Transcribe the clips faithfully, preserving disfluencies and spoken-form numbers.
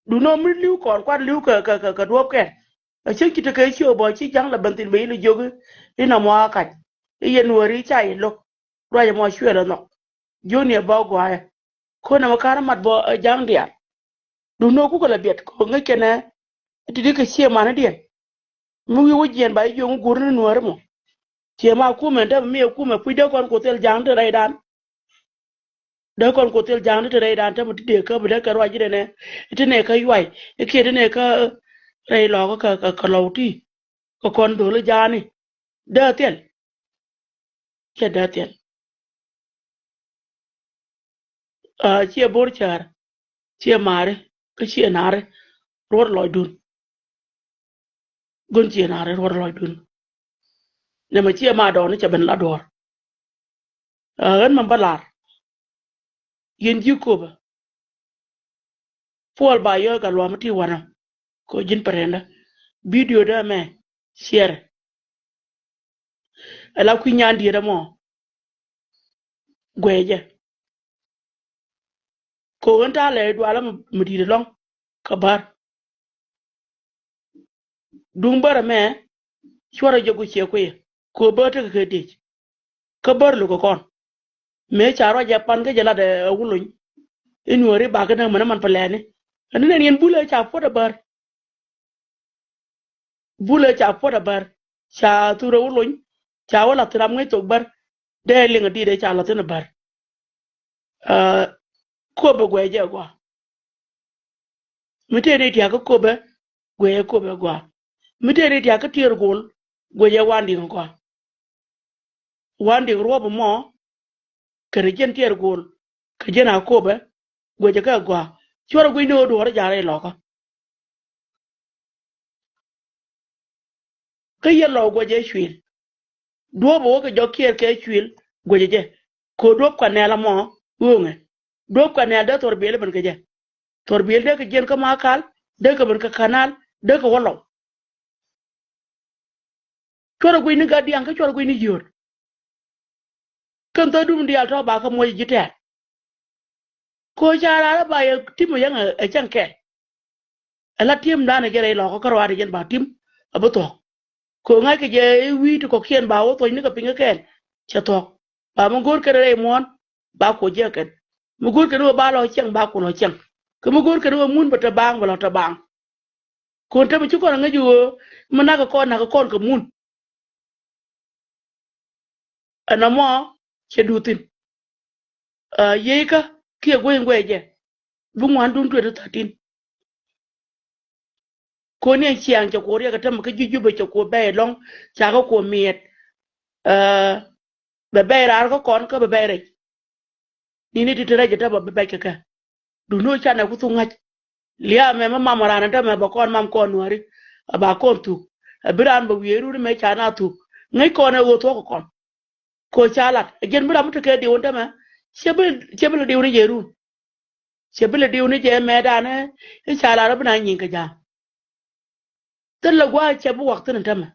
Duundɛ mi li̱w kɔn kuat li̱w kɛ, kɛ, kɛ, kɛ duɔ̱ɔ̱p kɛn. A cäŋ ci tekɛ ciö bä ci ja̱ŋ la ben thi̱n bɛ yi lɛ jiök i̱ nɔmɔ a kac. I̱ yɛn wääri ca yi lo̱k. Ruac ɛmɔ cuɛ lɛ nhɔk. Junior bä gua̱a̱yä. Ko̱n ɛmɛ ka̱n mat bä, ɛ, ja̱ŋ diaal. Duundɛ kukɛ lɛ biɛt kɛ ŋäc kɛnɛ. Ti di kɛ ciɛ manidiɛn. Mi wi̱i̱ wä jiɛn ba ji̱ jiök ŋu guur ni nuääri mɔ. Ciɛ ma kumɛ te mi ɛ kumɛ puc dee kɔn ku thil ja̱a̱ŋ ti rɛydan. Dee kɔn ku thil ja̱a̱ŋ ti rɛydan te mi ti dee kä bi dee kɛ ruac ji̱ dee nɛ. Ti nɛ kä yuay. I̱ kiɛ ti nɛ kä rɛy lɔɔkä kɛ, kɛ, kɛ lɔw ti. Kɛ kɔn dho̱l i̱ ja̱a̱ni. Dee thil. Ciɛ dee thil. Aa, ciɛ bo̱r cäär, ciɛ maari, kä ciɛ naari, ruɔ̱t lɔcdun. Gun ciɛ naari, ruɔ̱t lɔcdun. Nɛmɛ ciɛ ma dɔɔni cɛ ben la duɔ̱ɔ̱r. Aa, ɣän mɛ bä lar. Yɛn ji̱ Köpɛ. Puɔl ba yɔc kɛ lua̱a̱m ti wanɔ. Kɛ ji̱n pɛrɛndä. Video dä mɛ share. Ala kui̱ nyan diet ɛmɔ. Guɛcɛ. Kɛ ɣän ta̱a̱ lɛ dualä mi di̱i̱t ɛlɔ̱ŋ. Kɛ bär. Duŋ bär ɛmɛ. Cuarɛ jɛ ku ciɛ kui̱. Kɛ bär tekɛ kɛ dec. Kä bär lo̱k kɛ kɔn. Mëë ca ruac jɛ pan kä jɛ lat ɛ Wulony. I̱ nuɔ̱ɔ̱ri bakɛ näk mɛn ɛ man pɛ lɛni. Ɛn ni nɛn yɛn bulɛ ca puɔt ɛ bär. Bulɛ ca puɔt ɛ bär. Ca thurɛ Wulony. Ca wä lath ram ŋäc thok bär. Dee liŋ ɛ di̱t ɛ ca lath in ɛ bär. Aa, Köpɛ guɛcɛ gɔaa. Mi tëë ni tiakä Köpɛ, guɛcɛ Köpɛ gɔaa. Mi tëë ni tiakä Tiɛɛr Gol, guɛcɛ Wandiŋ gɔaa. Wandiŋ ruɔ̱p mɔ, kɛnɛ jɛn Tiɛɛr Gol, kɛ jɛn a Köpɛ, guɛcɛ kɛ gɔaa. Cuarɛ gui̱cni ɣöö duɔ̱ɔ̱r ja̱rɛ ilɔkä. Kä yɛ lɔw guɛcɛ cuil. Duɔ̱ɔ̱p ɛ wä kɛ jɔk kiɛɛr kɛ cuil guɛcɛ jɛ. Kɛ duɔ̱ɔ̱p kɛ nɛɛl ɛmɔ ɣööŋɛ. Duɔ̱ɔ̱p kɛ nɛɛl dee thɔr biɛl ben kɛ jɛ. Thɔr biɛl dee kɛ jiɛn kä Makal, dee kɛ ben kɛ Kanal, dee kɛ wä lɔw. Cuarɛ gui̱cni gat diaŋ kä cuarɛ gui̱cni yio̱o̱t. Kɛn thädum diaal tɔ̱ ba kä muɔc ji̱ tɛɛr. Ko̱ ca raar ɛ ba yɛ tim ɛ yɛn ɛ cäŋ kɛl. Ɛ la tim danɛ jɛ rɛy lɔkä kä ruaadɛ jɛn ba tim ɛ bi thuɔ̱k. Ko̱ ŋa̱ckɛ jɛ i̱ wi̱i̱ ti kɔ̱kiɛn ba wä thuɔ̱cni kɛ piny kä kɛɛl cɛ thuɔ̱k. Ba mi go̱o̱r kɛn rɛy muɔ̱ɔ̱n ba kuɔ jiäk kɛn. Mi go̱o̱r kɛn wä ba lɔ cäŋ ba kuɔ lɔ cäŋ. Kɛ mi go̱o̱r kɛn wä mun bɛ te baaŋ bɛ lɔ te baaŋ. Ko̱n te mi ci kɔn ɛ ŋäc ɣöö mi nakä kɔn nakä kɔn kɛ mun. Ɛn ɛmɔ cɛ duut thi̱n. Aa, yiëëkä kiɛ guey guey jɛ. Bi ŋuan duun twenty thirteen. Ko̱n ni ɛn ciaŋ cɛ kuɔ riɛk ɛ tämɛ kä ji̱ Jubɛ cɛ kuɔ bɛy ɛlɔ̱ŋ ca kä kuɔ miɛt. Aa, bɛ bɛy raar kä kɔn kä bɛ bɛy rɛc. Ni ni ti ti rɛc ɛ tämɛ bɛ bɛc kɛ kɛ. Duundɛ ɣöö canɛ ku thuk ŋa̱c. Lia̱a̱ mɛ mi mam raan ɛn tämɛ bɛ kɔn mam kɔn nuääri. A ba kɔn thuk. A bi raan bɛ wiee run mɛ ca na thuk. Ŋäc kɔn ɛ ɣöö thuɔ̱k kɛ kɔn. Ko̱ ca lat. Ɛ jɛn bi ram mi tekɛ diw ɛn tämɛ. Cɛ bi, cɛ bi lɛ diw ni jɛ run. Cɛ bi lɛ diw ni jɛ mɛɛtdan i̱ ca lat rɔ bi na nyiŋ kɛ ja̱a̱ŋ. Thilɛ gua̱a̱th cɛ bi wak thi̱n ɛn tämɛ.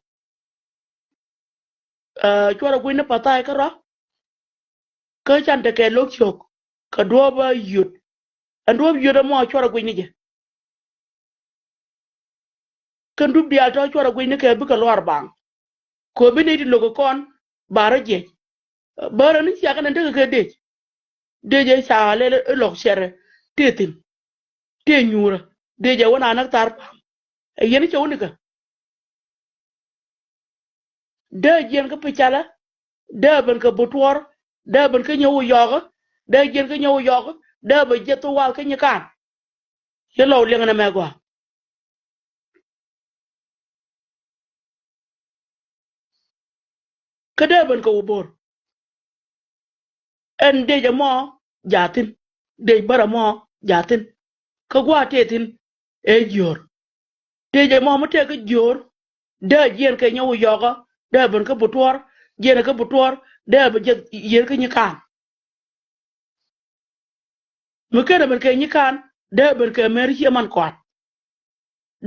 Aa, cuarɛ gui̱cni Pathai kärɔa. Kä can tekɛ lo̱k ciök kɛ duɔ̱ɔ̱p a yio̱t. Ɛn duɔ̱ɔ̱p yio̱t ɛmɔ cuarɛ gui̱cni jɛ. Kɛn dup diaal tɔ̱ cuarɛ gui̱cni kɛ bikɛ luaar baaŋ. Ko̱ bi nɛy ti lo̱k kɛ kɔn ba rɔ jiɛc. Bärä ni ciakä nɛn tekɛ kɛ dec. Dec ɛ ca lɛl i̱ lɔk cɛrɛ tëë thi̱n. Tëë nyuurä. Dec ɛ wä na näk thar pa̱a̱m. Ɛ yɛn i̱ cɛ wä nikä. Dee jiɛn kä Picalä, dee ben kɛ Butuɔr, dee ben kä Nyɛ Wuyɔkä, dee jiɛn kä Nyɛ Wuyɔkä, dee ben jiɛth thok wath kä Nyikaan. Yɛ lɔw liɛŋɛ nɛmɛ gɔaa. Kä dee ben kɛ Wubor. Ɛn dec ɛmɔ jaathin, dec bär ɛmɔ jaathin. Kä gua̱a̱th tëë thi̱n ɛ jiöör. Dec ɛmɔ mi tëë kä jiöör, dee jiɛn kɛ Nyɛ Wuyɔkä, dee ben kä Butuɔr, jiɛn kä Butuɔr, dee ben jiɛth, jiɛn kä Nyikaan. Mi ken ɛ ben kɛ Nyikaan, dee ben kɛ Mɛr Cieman Kɔaat.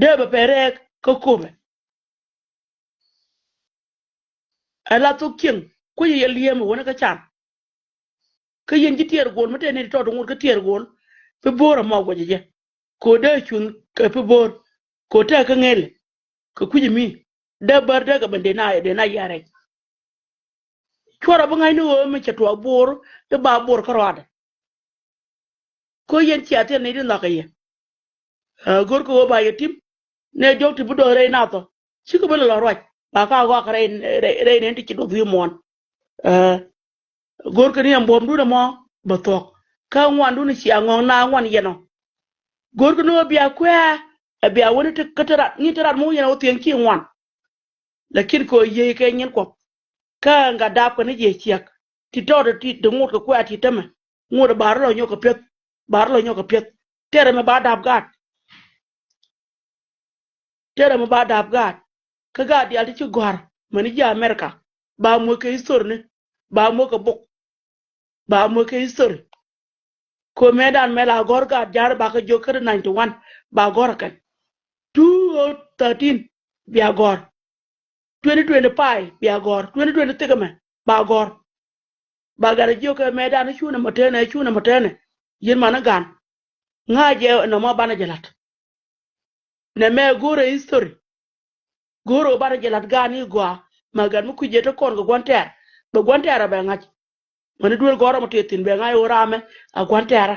Dee bɛ pɛn rɛɛk kä Köpɛ. Ɛ la thok cieŋ, kuecɛ yɛ li̱eem ɛ wänä kä can. Kä yɛn ji̱ Tiɛɛr Gol, mi tëë ni tɔt ŋot kä Tiɛɛr Gol, bi bo̱o̱r ɛmɔ guɔcɛ jɛ. Kɛ ɣöö dee cuŋ kɛ pi bo̱o̱r. Kɛ ɣöö tɛk kä ŋël. Kɛ kui̱c mi dee bär dee kɛ ben dee na, dee na yɛrɛ. Cuarɛ bi ŋa̱cni ɣöö mi cɛ tuɔɔk bo̱o̱r i̱ ba bo̱o̱r kä rɔɔdɛ. Kä yɛn cia thil ni di nhɔk kɛ yɛ. Ɛ, go̱rkɛ ɣöö ba yɛ tim. Nɛ diɔ̱k ti bi dɔ̱ŋ rɛy nath ɔ. Cikɛ bi lɛ lɔ ruac. Ba ka ɣɔak rɛy, rɛy, rɛy nɛn ti ci duɔth wi̱i̱ muɔ̱ɔ̱n. Ɛ, go̱rkɛ ni ɛn buɔ̱mdun ɛmɔ bɛ thuɔ̱k. Kä ŋuandun cia ŋɔ̱ɔ̱ŋ na ŋuan yɛn ɔ. Go̱rkɛ ni ɣöö bia kuɛ̈ɛ̈. Ɛ bia wäni ti kä ti rat, ŋi̱n ti rat mi wä yɛn ɔ thiëŋ ci ŋuan. Lakin kɛ ɣöö yiey kɛ nyin Kuɔth. Kä ɛn gat dapkɛ ni jiɛ ciɛk. Ti tɔɔt ti, ti ŋot kɛ kuɛ̈ɛ̈ ti tämɛ. Ŋot ɛ ba rɔ lɔ nyɔk kɛ piɛth. Ba rɔ lɔ nyɔk kɛ piɛth. Tɛrɛ mɛ ba dap gaat. Tɛrɛ mɛ ba dap gaat. Kä gaat diaal ti ci gɔ̱a̱r. Mäni ji̱ America. Ba muɔc kɛ history ni. Ba muɔc kɛ buk. Ba muɔc kɛ history. Kɛ ɣöö mëëdan mɛ la gɔ̱r gaat ja̱a̱r ba kɛ jiök kä ninety one. Ba gɔ̱r ɛ kɛn. Two oh thirteen. Bia gɔ̱r. Twenty twenty-five bia gɔ̱r, twenty twenty-six ɛmɛ ba gɔ̱r. Ba gat jiök kɛ mëëdan i̱ cunɛ mɔ tënɛ, i̱ cunɛ mɔ tënɛ. Yɛn man i̱ gan. Ŋa̱c jɛ nɔmɔ banɛ jɛ la̱t. Nɛ mɛ go̱rɛ history. Go̱rɛ banɛ jɛ la̱t gan i̱ gɔaa. Ma gat mi kui̱c jɛ te kɔn kɛ gua̱n tɛɛr. Bɛ gua̱n tɛɛr a bɛ ŋa̱c. Mäni duel gɔ̱rä mɔ tëë thi̱n bɛ ŋa̱c ɣöö raamɛ a gua̱n tɛɛrä.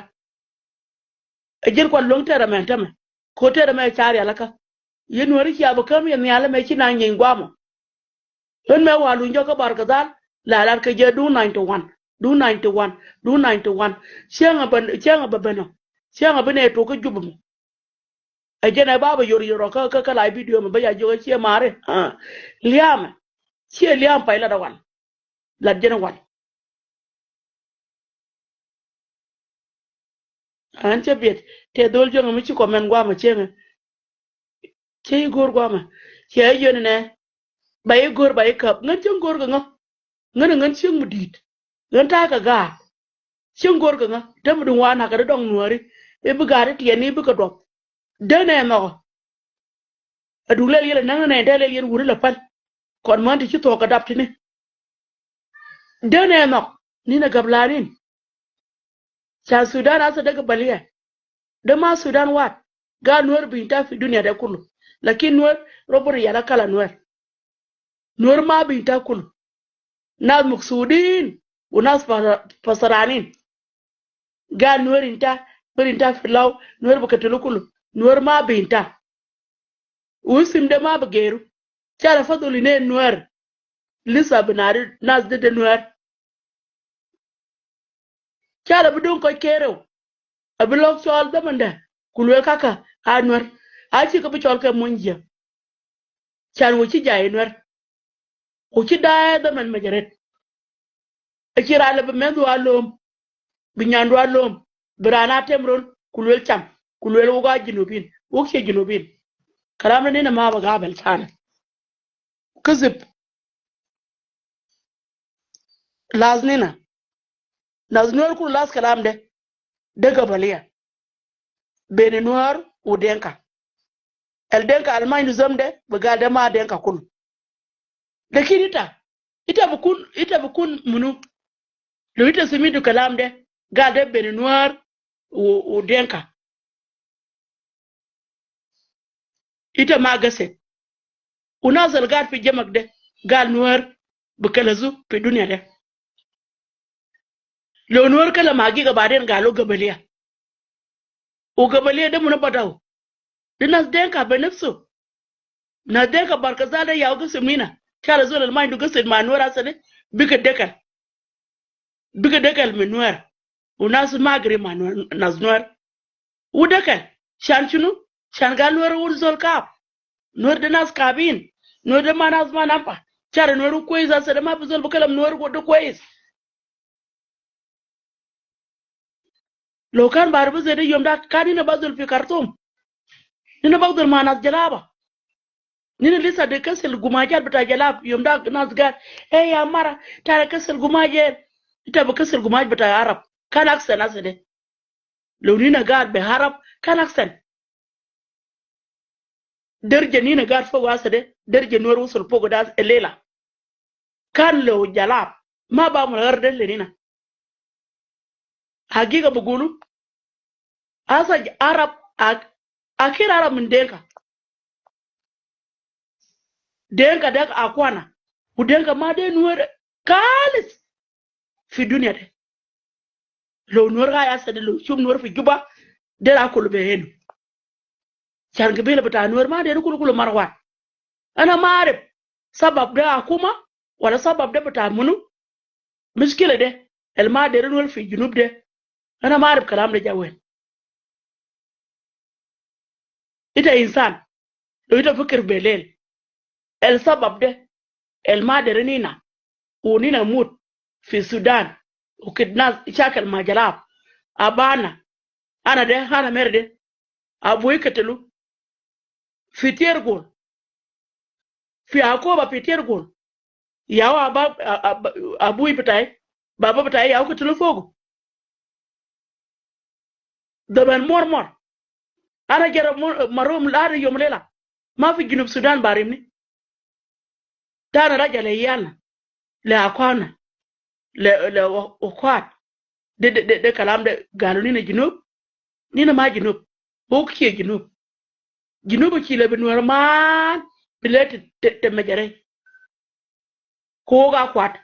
Ɛ ji̱n kuan luäŋ tɛɛrä mɛ tämɛ. Ko tɛɛrä mɛ ca rialikä. Yɛn Nuääri cia bi käm yɛ nhial mɛ ci na nyieny guamɔ. Ɣän mɛ wa luny jɔkä Barkadhal la lat kɛ jɛ duun ninety one. Duun ninety one. Duun ninety one. Cieŋ a bä, cieŋ a bä ben ɔ. Cieŋ a bi nɛ tok kä Jubɛ mɔ. Ɛ jɛn ɛ ba bɛ yor yor ɔ kä, kä, kä la video mɛ bä ya jiök ɛ ciɛ mari. Liamɛ. Ciɛ liam pay lat a wan. Lat jɛn a wan. An cä biɛt tɛ dhol jiäŋä mi ci kɔmɛn guamä cieŋä. Cä i̱ go̱o̱r guamä. Cɛ i̱ yön nɛ. Ba i̱ go̱o̱r ba i̱ käp. Ŋän cieŋ go̱o̱r kɛ ŋä. Ŋän ɛ ŋän cieŋ mi di̱i̱t. Ŋän ta̱a̱ kɛ gaat. Cieŋ go̱o̱r kɛ ŋä. Te mi duŋ wa nakä di dɔŋ Nuääri. I̱ bi gaat i̱ tiɛɛni i̱ bikɛ duɔth. Dee nɛ nhɔkɔ. Ɛ duŋ lɛl yɛl ɛ näŋ nɛ nɛ dee lɛl yɛn wuri lɛ päl. Kɔn män ti ci thuɔ̱k kɛ dap tini. Dee nɛ nhɔk. Ninɛ gäp la̱a̱n in. Ca Sudan a sɛ dee gabaliya. Dee ma Sudan wat. Gaat Nuer bi inta fi dunia de kulu. Lakin Nuer rɔ bi rial a kala Nuer. Nuer ma bi inta kulu. Nas muksudin. U nas fa-, fasaranin. Gaat Nuer inta, Nuer inta fi law, Nuer bi katilu kulu. Nuer ma bi inta. U isim de ma bi geru. Ca la fadhul ine Nuer. Lisa bi nari nas de de Nuer. Ca la bi duŋ kɔc kerɛw. A bi lɔk cɔl dhamandɛ. Ku luel kakä a Nuer. A ci kɛ bi cɔl kɛ muɔny jiäk. Can wä ci jay Nuer. Wä ci da̱a̱ dhaman mɛ jɛ ret. A ci ral bi mɛn dhua lom. Bi nyan dhua lom. Bi ran a tem ron. Ku luel cam. Ku luel wä ka Junubin. Wä kiɛ Junubin. Kalam ni na ma ba gabel tani. Kizib. Las nina. Nas Nuer kulu las kalam de. De gabaliya. Beni Nuer u Denka. El Denka al ma indu zam de, bi gal de ma Denka kulu. Lakin ita, ita bi kun, ita bi kun munu. Lo ita simidu kalam de, gal de beni Nuer u, u Denka. Ita ma gasid. U nas al gaid fi jamak de, gal Nuer bi kalazu fi dunia de. Lo Nuer kalam hagiga baden galu gabaliya. U gabaliya de munu badaw. De nas Denka be nafsu. Nas Denka Barkazal de yaw gasid mina. Chala zol al ma indu gasid ma Nuer asade. Bika dekal. Bika dekal min Nuer. U nas ma agri ma Nuer, nas Nuer. U dekal. Shan shunu? Shan gal Nuer u zol kab. Nuer de nas kabin. Nuer de ma nas ma nampa. Chala Nuer u kwes asade ma bi zol bi kalam Nuer u de kwes. Lo kan bar bi zede yom da kan ina ba zol fi Khartoum. Ina ba zol ma nas Jalaba. Nina lisa de kasil gumajat bita Jalab yom da nas gal. Eh ya mara, tara kasil gumajat. Ita bi kasil gumaj bita Arab. Kan aksen asede. Lo nina gal be Arab, kan aksen. Derja nina gal fogo asede. Derja Nuer usul fogo da elela. Kan lo Jalab. Ma ba mul ɣar de le nina. Hagiga bugulu. Asa Arab A, a kir Arab min Denka. Denka dek a kwana. Ku Denka ma dee Nuer kalis fi dunia de. Lo Nuer ga ya sadi lo shub Nuer fi Juba, de la kulu be henu. Shan gabila bita Nuer ma dee kulu kulu marwan. Ana ma arif sabab de akuma wala sabab de bita munu. Mushkila de, el ma dee Nuer fi Junub de. Ana ma arif kalam de ja wen. Ita insan, lo ita fikir belel. El sabab de, el ma dee nina, u nina mut fi Sudan, u kidnas shakel ma jalab. Abana, ana de, ana mere de, abuyi ketilu fi Tergol. Fi Akoba fi Tergol. Yau aba, a, a, abuyi bitai, baba bitai yau ketilu fogu. Daban mor mor. Ana jere mor, marum ladi yom lela. Ma fi Junub Sudan barimni. Tana raja le yalna, le akwana, le, le wa-, wakwat. De, de, de, de kalam de galu nina Junub. Nina ma Junub. Wok cie Junub. Junub ci le bi Nuer man bi le te, te, te mejere. Ko ga kwat.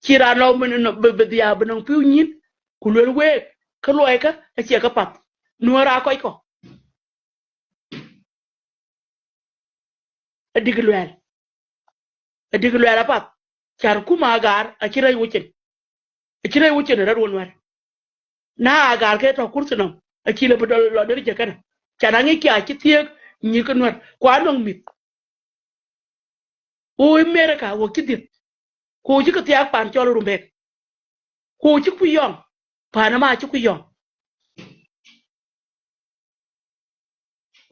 Ci ran lɔ min nɔ bi, bi dhiaab bi nɔŋ pi̱w nyin, ku luel week, kä luɔikä, a ciɛ kä path. Nuäär a kɔc kɔ. A dik luɛl. A dik luɛl a path. Car kum a gaar, a ci rɛy wecin. A ci rɛy wecin rɛd wä Nuäär. Na a gaar kɛ tɔ kursi nɔm, a ci lɛ bi dɔl lɔ der jɛ kɛnɛ. Can a ŋic kia ci thieek nyi kä Nuäär. Kua nɔŋ mi̱th. Ɣöö America wä ci dhieth. Ku ci kɛ thiaak pan cɔl Rumbek. Ku ci kui̱ yɔŋ. Pan ama ci kui̱ yɔŋ.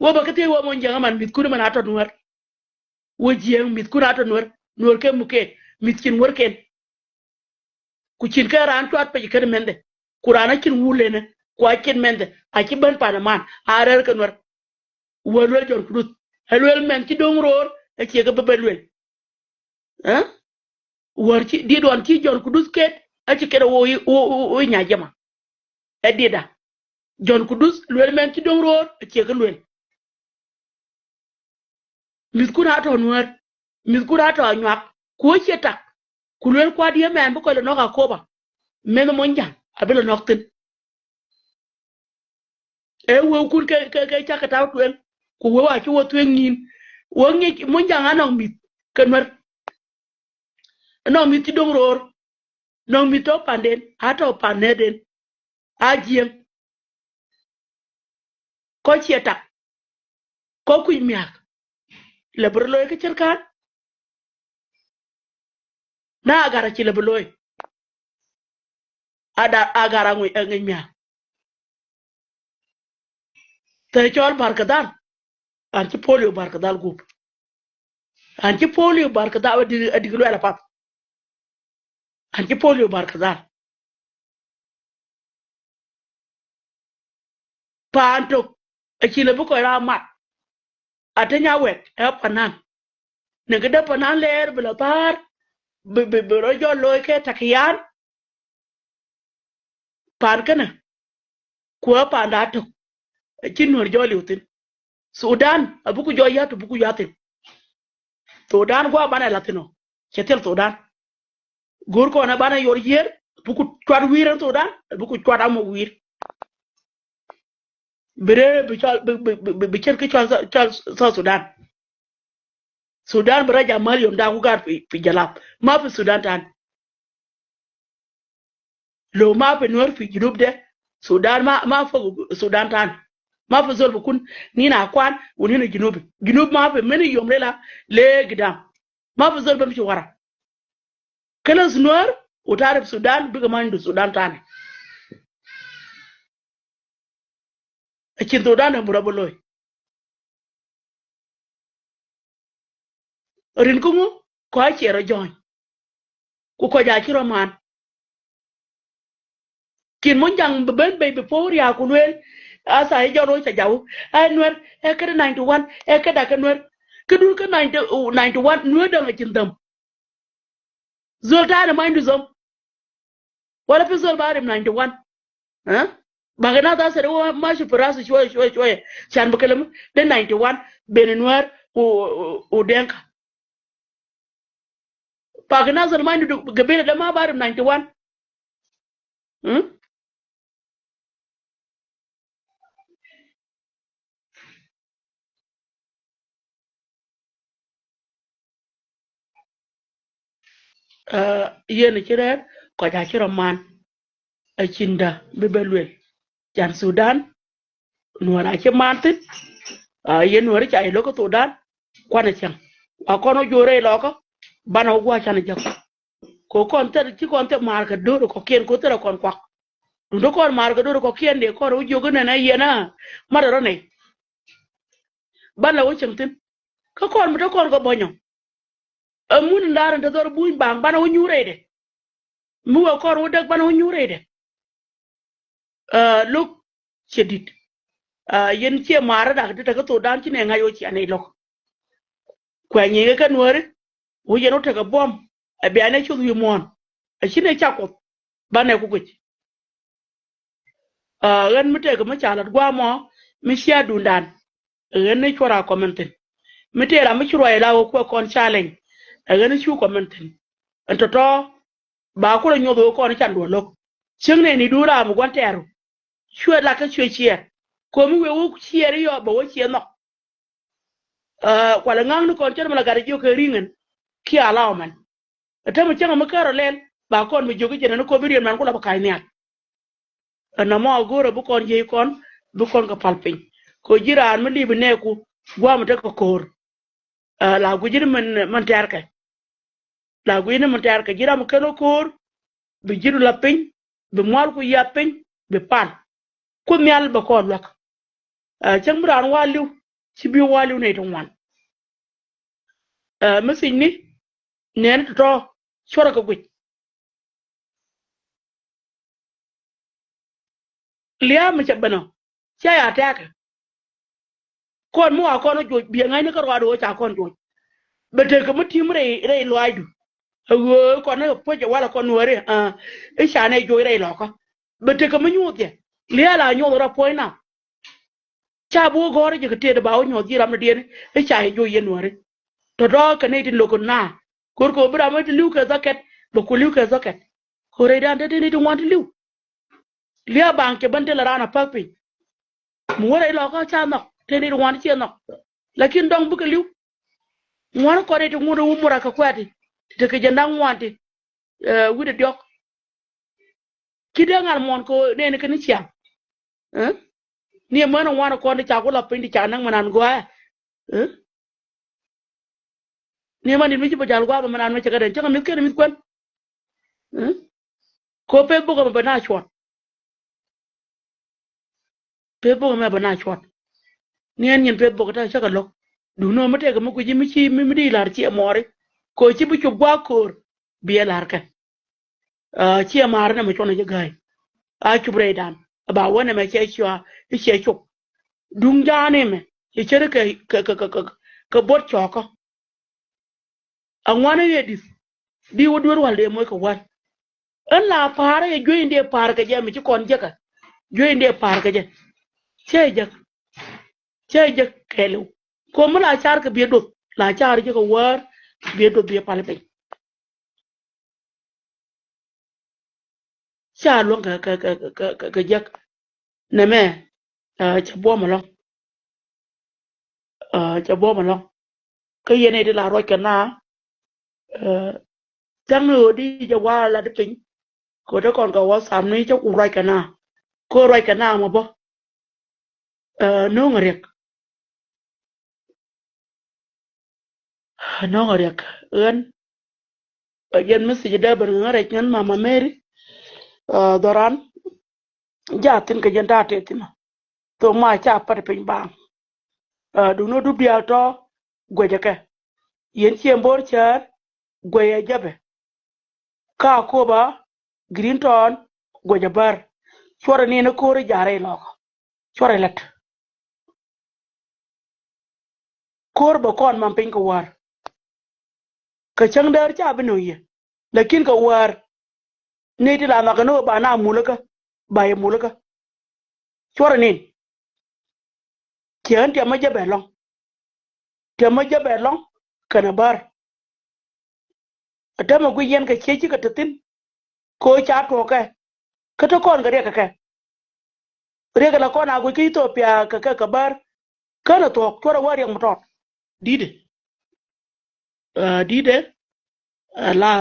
Wä bä kä thiec wä muɔ̱ny jiɛŋ aman mi̱thkun man a tɔ Nuäär. Wä jiɛŋ mi̱thkun a tɔ Nuäär. Nuäär kɛ muken. Mi̱th cin wärken. Ku cin kɛ raan cuat pec kɛn mɛnhdɛ. Ku raan a cin wulɛnɛ. Ku a cin mɛnhdɛ. A ci ben pan aman. A rɛr kɛ Nuäär. Wä luel Jɔn Kuduth. Ɛ luel mɛn ci do̱ŋ ro̱o̱r. Ɛ ciɛ kɛ bä ben luel. Ɛ? Wär ci, diet wan ci Jɔn Kuduth ket, a ci ket a wo, wo, wo, wo nya jama. Ɛ diet da. Jɔn Kuduth luel mɛn ci do̱ŋ ro̱o̱r, a ciɛ kɛ luel. Mi̱thkun a tɔ Nuäär, mi̱thkun a tɔ Anyuak, ku wä ciɛ tak, ku luel kuat diɛ mɛn bi kɔc lɛ nɔk Akoba. Mɛn muɔ̱ny ja̱ŋ, a bi lɛ nɔk thi̱n. Ɛ wewkun kɛ, kɛ, kɛ cakɛ tau tuɛl, ku wew a ci wä thueŋ nyin. Wä ŋic muɔ̱ny ja̱ŋ a nɔŋ mi̱th kɛ Nuäär. Nɔŋ mi̱th ci do̱ŋ ro̱o̱r. Nɔŋ mi̱th tɔ panden, a tɔ pan nɛɛden. A jiɛŋ. Kɔc ciɛ tak. Kɔc kui̱ mia̱a̱k. Lɛ bi rɔ lo̱i kä cär ka̱n. Na Agar a ci lɛ bi lo̱i. Ada Agar a ŋuc, a ŋuc mia̱a̱k. Thɛ cɔl Barkadhal. An ci polio Barkadhal gup. An ci polio Barkadhal a dik, a dik luɛl a path. An ci polio Barkadhal. Paan tök a ci lɛ bi kɔc raa mat. A te nya wɛk ɛ panan. Ni kɛ dee panan lɛɛr bi la thaar bi, bi, bi rɔ jɔl lo̱i kɛ takiyan. Paan känɛ kuɛ panda tök. Ci Nuäär jɔl iw thi̱n. Sudan a buku jɔl ya̱t, buku ya̱t thi̱n. Sudan gua̱a̱ banɛ la̱th thi̱n ɔ. Cɛ thil Sudan. Go̱o̱r kɔn a banɛ yɔr yiër, buku cuat wi̱i̱r ɛn Sudan, buku cuat amɔ wi̱i̱r. Bi ree bi cɔl, bi, bi, bi, bi, bi cɛn ki cɔl, cɔl South Sudan. Sudan bi rɛc a mal yom daku gaat fi, fi jalab. Ma fi Sudan tan. Lo ma fi Nuer fi Junub de, Sudan ma, ma fi Sudan tan. Ma fi zol bikun nina akwan, wa nina Junubi. Junub ma fi min yom lela le gidam. Ma fi zol bimshi wara. Kalas Nuer, u tarif Sudan, bika ma indu Sudan tani. Akin Sudan de mura bi loy. Rin kuŋu kɔc ciɛ rɔ jɔny. Ku kɔc a ci rɔ man. Kin muɔ̱ny jaŋ bi ben bei bi po̱o̱r ya ku lueel. Asa i̱ jɔn ro̱c ca jaw. Ɛ Nuer, ɛ kɛn ninety one, ɛ kɛn dak kɛ Nuer. Kɛ dun kɛ ninety, ninety one, Nuer daŋ a cin dhäm. Zol tani ma indu dhäm. Wala fi zol ba rim ninety one. Ɛ? Bak inadha sɛ de wä mashi fi rasi shwaya shwaya shwaya. Shan bi kelem de ninety one ben Nuer u, u, u Denka. Bak inadha ma indu gabila de ma barif ninety one. Hm? Ɛ, yɛn ci rɛɛt kɔc a ci rɔ man. Ɛ cinda bi bɛ luel. Can Sudan, Nuɔr a ci man thin. Ɛ, yɛn Nuɔr ca ilokä Sudan. Kuanɛ cäŋ. Wa kɔn wä juɔrɛ ilɔkä. Banɛ wä gua̱a̱ canɛ jäk. Ko kɔn thil, ci kɔn thil maar kɛ do̱r kɔkiɛn, ko thil kɔn kuak. Duundä kɔn maar kɛ do̱r kɔkiɛn dee kɔn wä jiök inɛnɛ yɛn a mat rɔ nɛy. Ban la wä cieŋ thi̱n. Kä kɔn mi te kɔn kɛ buɔ̱nyɔ. Ɛ mun in da̱r in te dhɔr buny baŋ banɛ wä nyuur rɛydɛ. Mi wee kɔn wä däk banɛ wä nyuur rɛydɛ. Ɛ, lo̱k ciɛ di̱t. Ɛ, yɛn ciɛ maarä dak ti tekɛ thok da̱a̱n ci nɛ ŋa̱c wä ciɛ nɛy lo̱k. Kuɛ nyiŋ kɛ kɛ Nuääri wä yɛn wä tekɛ buɔ̱m. Ɛ bia nɛ cuth wi̱i̱ muɔ̱ɔ̱n. Ɛ ci nɛ cak Kuoth. Banɛ ku guic. Ɛ, ɣän mi tekɛ mi ca lat gua̱a̱mɔ mi cia duundan. Ɣän ni cuɔr a kɔmɛn thi̱n. Mi tëë ram mi ci ruac la ɣöö kuɛ kɔn challenge. Ɛ ɣän ni cu kɔmɛn thi̱n. Ɛn tɔ̱tɔ̱ ba kulɛ nyuɔth ɣöö kɔn can duɔl lo̱k. Cieŋ nɛɛni duun ram mi gua̱n tɛɛru. Cuɛ lak kä cuɛ ciɛɛr. Komi wee wä ciɛɛr i̱ yɔ bɛ wä ciɛ nhɔk. Ɛ, kualɛ ŋa̱ŋ ni kɔn cär mi la gat jiök kɛ ri̱ŋ ɛn. Kiɛ allow mɛn. Ɛ täämɛ cäŋ mi kärɔ lɛl ba kɔn mi jiök i̱ jɛn ɛn kopi riɛn mɛn ku la bi ka̱c nhial. Ɛn nɔmɔ a go̱o̱rɛ bi kɔn jiɛc kɔn bi kɔn kɛ pal piny. Kɛ ji̱ raan mi li̱p inɛɛku gua̱a̱m tekɛ ko̱o̱r. Ɛ, la guic ni min, min tɛ̈rkɛ. La guic ni min tɛ̈rkɛ ji̱ ram mi ken wä ko̱o̱r. Bi ji̱du la piny, bi mualku yiath piny, bi pal. Ku nhial bɛ kɔn luäk. Ɛ, cäŋ bi raan wä li̱w, ci bi wä li̱w nɛy ti ŋuan. Ɛ, message ni nɛɛni tɔ̱tɔ̱ cuɔrɛ kɛ guic. Lia̱a̱ mi cɛ ben ɔ cia ya tɛ̈kɛ. Kɔn mi wa kɔn wä joc biɛ ŋa̱cni kä ruaadu wä ca kɔn joc. Bɛ tekɛ mi ti̱m rɛy, rɛy luaacdu. Ɛ ɣöö kɔn ni puɔ̱c ɛ walɛ kɔn Nuääri, ɛ, i̱ ca nɛ joc rɛy lɔkä. Bɛ tekɛ mi nyuuth jɛ. Lia̱a̱ la nyuɔth rɔ puɔ̱ny na. Ca bi wä gɔ̱rä jɛ kɛ tëëdɛ ba wä nyuɔth ji̱ ram ni diɛni i̱ ca yɛ joc yɛn Nuääri. Tɔ̱tɔ̱ kɛ nɛy tin lo̱k kɛ na. Ko̱r kɛ wä bi ram mi ti li̱w kɛ dhɔkɛt bɛ ku li̱w kɛ dhɔkɛt. Ko̱r rɛydan te ti nɛy ti ŋuan ti li̱w. Lia̱a̱ baŋ cɛ ben te la raan a päk piny. Mi wä rɛy lɔkä ca nhɔk te nɛy ti ŋuan ciɛ nhɔk. Lakin dɔ̱ŋ bikɛ li̱w. Ŋuan kɔn nɛy ti ŋuan wä mura kɛ kuɛ̈ti ti tekɛ jɛ naŋ ŋuan ti, ɛ, wi̱cdɛ diɔ̱k. Ci dee ŋa̱l muɔ̱ɔ̱n kɛ nɛɛni kɛn ni ciaŋ. Ɛ? Ni män ŋuan kɔn ti ca ku la piny ti ca näk mɛn an gɔaa. Ɛ? Ni män in mi ci bä jal gua̱a̱th mɛn an mi cɛ kɛ den cäŋ mi̱th kɛn mi̱th kuän. Ɛ? Ko Facebook ɛmɛ bɛ na cuɔt. Facebook ɛmɛ bɛ na cuɔt. Ni ɛn nyin Facebook ta cä kɛ lo̱k. Duŋni mi tëëkɛ mi kui̱ci mi ci mi, mi di la̱r ciɛ mɔɔri. Ko ci bi cop gua̱a̱k ko̱o̱r. Bi ɛ la̱r kɛ. Ɛ, ciɛ ma̱a̱r nɛ mɛ cuɔn ɛ jɛ ga̱a̱c. A cup rɛydan. Ɛ ba wä nɛ mɛ cɛ cua i̱ cɛ cop. Duŋ ja̱a̱n imɛ cɛ cär kɛ, kɛ, kɛ, kɛ, kɛ, kɛ buɔt cɔɔkä. Aŋuan i̱ ɣɛ di̱th. Di wä duer wal dee moc kɛ wal. Ɣän la pa̱a̱r i̱ ɣɛ juey in dee pa̱a̱r kɛ jɛ mi ci kɔn jäkä. Juey in dee pa̱a̱r kɛ jɛ. Cä jek. Cä jek kɛɛliw. Ko̱mi la car kɛ biɛ doth. La car jek kɛ wäär. Biɛ doth biɛ pal piny. Ca luäŋ kɛ, kɛ, kɛ, kɛ, kɛ, kɛ jek. Nɛmɛ, ɛ, cɛ buɔ̱m ɛlɔ̱ŋ. Ɛ, cɛ buɔ̱m ɛlɔ̱ŋ. Kä yɛn ɛ ti la ruac kɛ na, ɛ, tha̱ŋ ni ɣöö di jɛ wa̱a̱ lat piny. Kɛ ɣöö te kɔn kɛ WhatsApp ni cä ku ruac kɛ na. Kɛ ɣöö ruac kɛ na mɔ bä. Ɛ, no̱o̱ŋ riɛk. No̱o̱ŋ riɛk ɣän. Ɛ, yɛn message dee ben ŋä rɛc ŋän Mama Mary. Ɛ, dhɔran. Jathin kɛ jɛn ta̱a̱ tëë thin. Thok ma ca pat piny baaŋ. Ɛ, duŋni dup diaal tɔ̱ guɛcɛ kɛ. Yɛn ciɛ bo̱r cäär guɛcɛ jäpɛ. Ka kopa Green Town guɛcɛ bär. Cuɔrɛ ni ni ko̱ri ja̱rɛ ilɔk. Cuɔrɛ lät. Ko̱r bɛ kɔn mam piny kɛ wäär. Kɛ cäŋ däär ca bi nöŋ yɛ. Lakin kɛ wäär. Ni ti la nhɔk kɛ ni wä ba na mulikä. ba yɛ mulikä. Cuɔrɛ nin. Ciɛ ɣän tiɛmä jɛ bɛ lɔ̱ŋ. Tiɛmä jɛ bɛ lɔ̱ŋ kɛnɛ bär. Ɛ täämɛ guic yɛn kɛ ciec cikɛ te thi̱n. Kɛ ɣöö ca tuɔɔkɛ kä te kɔn kɛ riɛk kɛ kɛ. Riɛk la kɔn a guic kä Ithiopia kɛ kɛ kɛ bär. Känɛ thuɔ̱k cuɔrɛ wä riɛk mi tɔt. Di̱tdɛ. Ɛ, di̱tdɛ. Ɛ, la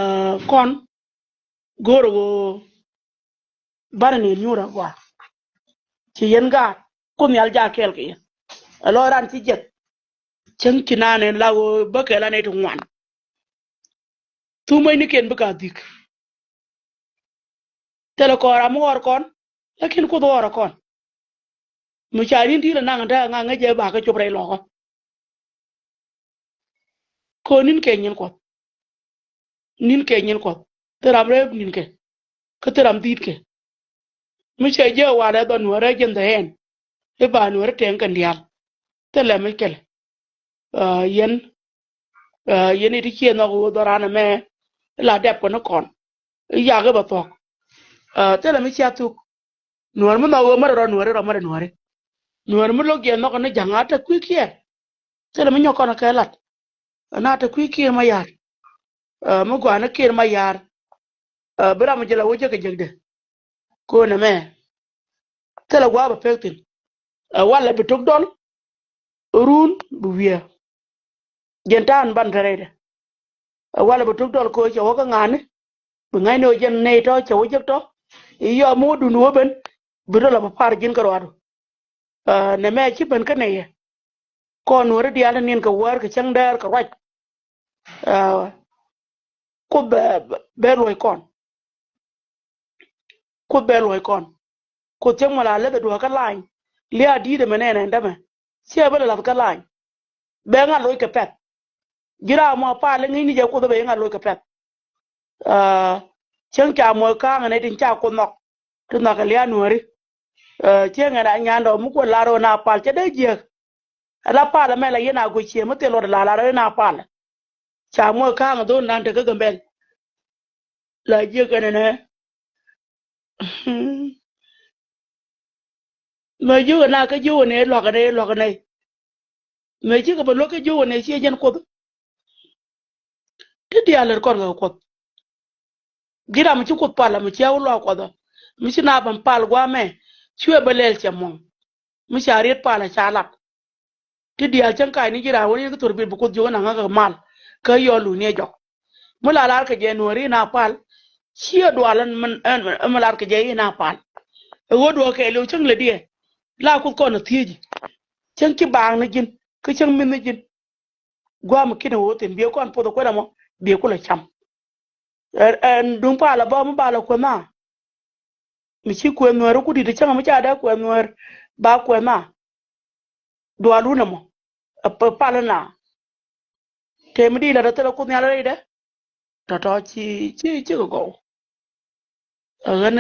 kɔn go̱o̱rɛ ɣöö banɛ ni nyuur a gɔaa. Ci yɛn gaat Kuoth Nhial jak kɛɛl kɛ yɛn. Ɛ lɔc ran ci jiɛth. Cäŋ ci naan ɛn la ɣöö bä kɛɛl a nɛy ti ŋuan. Thumä ni kɛn bikɛ a dhik. Thilɛ kɔn ram mi ɣɔr kɔn, lakin Kuoth ɣɔr kɔn. Mi ca ri̱n ti lɛ naŋ dee ŋa̱ ŋäc jɛ ba kä cop rɛy lɔkä. Kɔn ni̱n kɛ nyin Kuɔth. Ni̱n kɛ nyin Kuɔth. Thil ram rɛp ni̱n kɛ. Kä thil ram dhi̱i̱t kɛ. Mi cɛ jɛ walɛ dhɔ nuäärä jɛn dhɛ ɛn. I̱ ba nuäärä tɛŋ kɛn diaal. Thilɛ mi kɛl. Aa, yɛn, aa, yɛn i̱ ti ciɛ nhɔk ɣöö dhɔ raan ɛmɛ. Ila dɛp kɔn ni kɔn. I̱ yak i̱ bɛ thuɔ̱k. Aa, thilɛ mi cia thuk. Nuäär mi nhɔk ɣöö märɛ rɔ nuääri rɔ märɛ nuääri. Nuäär mi lo̱k jɛ nhɔk ni ja̱ŋ a te kui̱ kiɛɛr. Thilɛ mi nyɔk kɔn kɛ lat. Ɛn a te kui̱ Kiir Mayar. Ɛ, mi gua̱a̱ni Kiir Mayar. Ɛ, bi ram mi jɛ la wä jek kɛ jekdɛ. Ko̱n ɛmɛ. Thilɛ gua̱a̱ bɛ pek thi̱n. Ɛ, walɛ bi tok dɔl. Run bi wiee. Jɛn ta̱a̱n ban te rɛydɛ. Ɛ, walɛ bi tok dɔl ko̱ cɛ wä kä ŋa̱a̱ni. Bi ŋa̱cni wä jɛn nɛy tɔ̱ cɛ wä jek tɔ̱. I̱ yɔm mi wä dun wä ben. Bi rɔ la bi par ji̱n kä ruaadu. Ɛ, nɛmɛ ci ben kä nɛy yɛ. Kɔn nuääri diaal ni ni̱n kɛ wäär kɛ cäŋ däär kɛ ruac. Ɛ, Kuoth bɛ, bɛ, bɛ luɔ̱c kɔn. Kuoth bɛ luɔ̱c kɔn. Kuoth cäŋ mɔ la läth ɛ duɔ̱ɔ̱k kä lany. Lia̱a̱ di̱i̱t ɛmɛ nɛɛnɛ ɛn dämɛ. Ciɛ bä lɛ la̱th kä lany. Bɛ ŋa̱t loc kɛ pɛ̈th. Ji̱ raam mɔ pal i̱ ŋi̱i̱cni jɛ Kuoth bɛ i̱ ŋa̱t loc kɛ pɛ̈th. Aa, cäŋ ca muɔc ka̱a̱ŋ ɛn ɛ tin ca Kuoth nhɔk. Ti nhɔk kɛ lia̱a̱ nuääri. Aa, cäŋ ɛn a nyandɔ mi Kuoth lar ɣöö na pal cɛ dee jiääk. Ala pal ɛmɛ la yɛn a guic ciëë mi thil luɔt la lar ɣöö na pal. Ca muɔc ka̱a̱ŋ dhon nan tekä Gambɛl. La jiääk ɛn ɛnɛ. Mëë jiök ɛn a kä jiök ɛn ɛ lua̱k ɛn ɛ lua̱k ɛn ɛ. Mëë cikɛ bɛ luäk kä jiök ɛn ɛ ciɛ jɛn Kuoth. Ti diaal lät kɔn kɛ Kuɔth. Ji̱ ram mi ci Kuoth pal mi cia wä luaak Kuɔth ɔ. Mi ci na ben pal gua̱a̱mɛ. Cuɛ bɛ lɛl cɛ muɔ̱ŋ. Mi ca riet pal ca lat. Ti diaal cäŋ ka̱a̱cni ji̱ raan wä ni kä thor bi̱i̱l bi Kuoth jiök ɛn a ŋäk kɛ mal. Kä yɔl luny ni ɛ jɔk. Mi la lar kɛ jɛ nuääri na pal. Ciɛ dual ɛn mi lar kɛ jɛ in a pal. Ɛ ɣöö duɔ̱ɔ̱k kɛɛliw cäŋ lɛ diɛ. La Kuoth kɔn ɛ thiec. Cäŋ ci baaŋ ni ji̱n. Kä cäŋ mi̱th ni ji̱n. Gua̱a̱m ki̱n ɛ ɣöö thi̱n biɛ kɔn poth ɛ kuɛn ɛmɔ. Biɛ kulɛ cam. Ɛ, ɛn duŋ pal ɛ bä mi bal ɛ kueth na. Mi ci kueth nuäär ku di̱t cäŋ mi ca dee kueth nuäär ba kueth na. Dualun ɛmɔ ɛ pal na. Tëë mi di̱i̱t la tɔ thilɛ Kuoth Nhial rɛydɛ. Tɔ̱tɔ̱ ci, ci, ci kɛ gɔw. Ɛ ɣän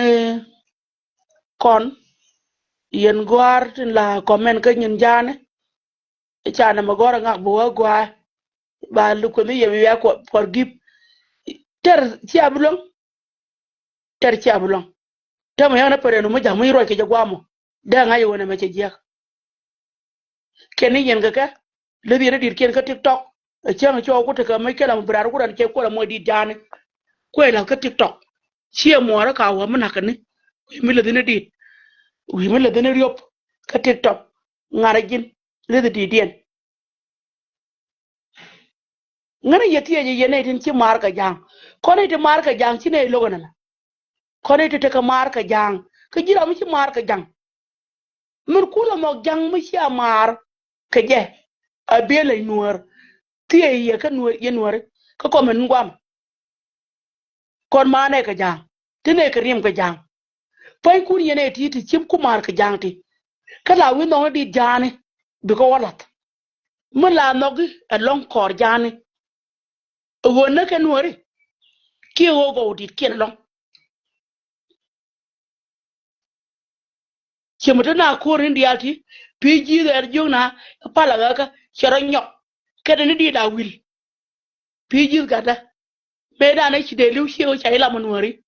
kɔn yɛn gɔ̱a̱r tin la comment kä nyin ja̱a̱ni. Ca nɛmɛ gɔ̱r ɛ ŋak bi wä gɔaa. Ba luk kueth ni yɛ mi wiaa forgive. Tɛr cia bi luäŋ. Tɛr cia bi luäŋ. Täämɛ ya̱ŋ ni pɛrɛn mi ja̱ŋ mi ruac kɛ jɛ gua̱a̱mɔ. Dee ŋa̱c ɛ ɣöö nɛmɛ cɛ jiäk. Kɛn ni yɛn kɛ kɛ. Leth yɛn ni di̱t kiɛn kä TikTok. Ɛ cäŋ cɔɔk ku tekɛ mi kɛl a mi bi raar ku rɛn cɛ kuɔl a muɔc di̱t ja̱a̱ni. Kuɛ la̱th kä TikTok. Ciɛ muɔɔrä ka wä mi na̱k kɛ ni. Wi̱i̱ mi leth ni di̱t. Wi̱i̱ mi leth ni riöp. Kä TikTok. Ŋa̱r a ji̱n. Leth di̱t yɛn. Ŋäni yɛ thiecɛ yɛ nɛy tin ci maar kɛ ja̱a̱ŋ. Kɔn nɛy ti maar kɛ ja̱a̱ŋ ci nɛy lo̱k ɛn ɛmɛ. Kɔn nɛy ti tekɛ maar kɛ ja̱a̱ŋ. Kä ji̱ ram mi ci maar kɛ ja̱a̱ŋ. Min kulɛ nhɔk ja̱a̱ŋ mi cia maar kɛ jɛ. A biɛ lɛc nuäär. Thiec yɛ kä nuäär, yɛ nuääri. Kä kɔmɛ ni guam. Kɔn maanɛ kɛ ja̱a̱ŋ. Ti nɛ kɛ riɛm kɛ ja̱a̱ŋ. Pua̱nykun yɛn ɛ ti ti cim ku maar kɛ ja̱a̱ŋ ti. Kä la wi̱i̱ nhɔkni di̱t ja̱a̱ni. Bikɛ wä la̱th. Mi la nhɔki ɛlɔ̱ŋ kɔɔr ja̱a̱ni. Ɛ ɣöö näk kɛ nuääri. Kiɛ ɣöö gɔw di̱t kiɛn ɛlɔ̱ŋ. Ciɛ mi te na ko̱r in diaal ti, pi̱i̱ ji̱th ɛn jiök na, pal a ɣäkä, cɛ rɔ nyɔk. Kɛnɛ ni di̱i̱t a wi̱l. Pi̱i̱ ji̱th gatdä. Mëë dan ɛ ci dee li̱w ciɛ ɣöö ca ilam ɛ nuääri.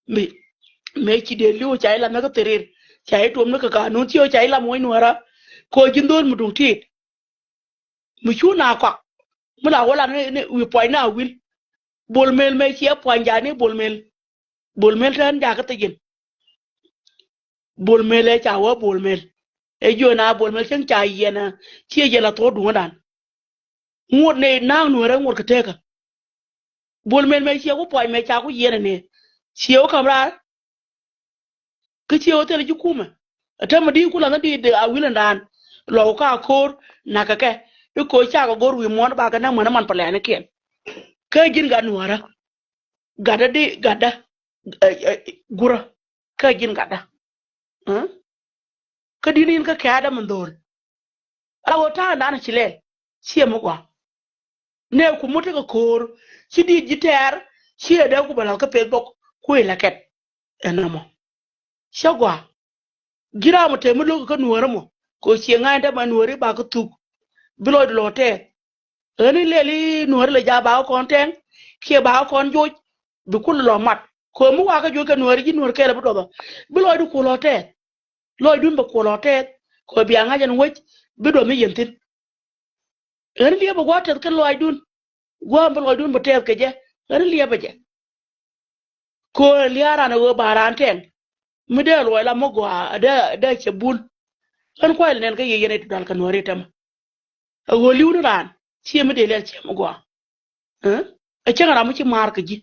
Mi, Mëë ci dee li̱w ca ilam ni kä thirir, ca ituɔm ni kä kanun thiok ca ilam wec Nuäärä. Kɛ ɣöö ji̱n dho̱l mi duŋ ti̱i̱t mi cu na kɔak, mi la wä la ni, ni wi̱i̱ puɔ̱ny ni Awil. Bol Mel mëë ciɛ puɔ̱ny ja̱a̱ni Bol Mel. Bol Mel tɛn jakä thi̱ji̱n. Bol Mel ɛ ca wä Bol Mel. Ɛ jiö na Bol Mel cäŋ ca yiɛn ɛ, ciɛ jɛ la thuɔ̱k duŋädan. Ŋuɔ̱t ni na̱a̱ŋ Nuäärä ŋuɔ̱t kɛ tekä. Bol Mel mëë ciɛ ku puɔ̱ny mëë ca ku yiɛn ɛ ni, ciɛ wä ka̱m raar. Kä ciɛ wä thilɛ ji̱ kumɛ. Ɛ täämɛ di ku la̱th ni di Awil ɛn raan. Luɔk ka ko̱r na̱k kɛ kɛ. I̱ ko̱r cakɛ go̱r wi̱i̱ muɔ̱ɔ̱n bakɛ näk män ɛ man pɛlɛnikiɛn. Kä ji̱n gat Nuäärä. Gatdä di, gatdä. Ɛ, ɛ, gurä. Kä ji̱n gatdä. Kä di̱t ni in kä kɛ̈ɛ̈dä min dho̱o̱l. Ala ɣöö ta̱a̱ŋdan ci lɛl, ciɛ mi gɔaa. Nɛ ku mi tekɛ ko̱o̱r, ci di̱t ji̱ tɛɛr, ciɛ dee ku bɛ la̱th kä Facebook, ku ilɛ kɛt. Ɛn nɔmɔ. Cä gɔaa. Ji̱ ram mi te mi lo̱k kä Nuäärä mɔ, kɛ ɣöö ciɛ ŋa̱cni te ma Nuääri ba kä thuk. Bi lɔcdu lɔ tɛɛth. Ɣän in lɛl i̱ Nuäärä lɛ ja̱ ba kä kɔn tɛŋ, kiɛ ba kä kɔn joc, bi kul lɔ mat. Kɛ ɣöö mi wakä joc kɛ Nuääri ji̱ Nuäär kɛl bi duɔth ɔ. Bi lɔcdu kuɔl lɔ tɛɛth. Lɔcdun bɛ kuɔl lɔ tɛɛth. Kɛ ɣöö bia ŋa̱c ɛn wec, bi duɔth mi yɛn thi̱n. Ɣän in liɛpɛ gua̱a̱th tɛth kä lɔcdun. Gua̱a̱th bä lɔcdun bä tɛth kɛ jɛ. Ɣän in liɛpɛ jɛ. Kɛ ɣöö lia̱a̱ ran ɛ ɣöö ba raan tɛŋ. Mi dee luɔc la mi gɔaa, dee, dee cɛ bul. Ɣän kuay lɛ nɛn kä yɛ yɛn ɛ ti dɔl kɛ Nuääri tɛmɛ. Ɛ ɣöö li̱w ni raan, ciɛ mi dee lɛl ciɛ mi gɔaa. Ɛ? Ɛ cäŋ ram mi ci maar kɛ ji̱.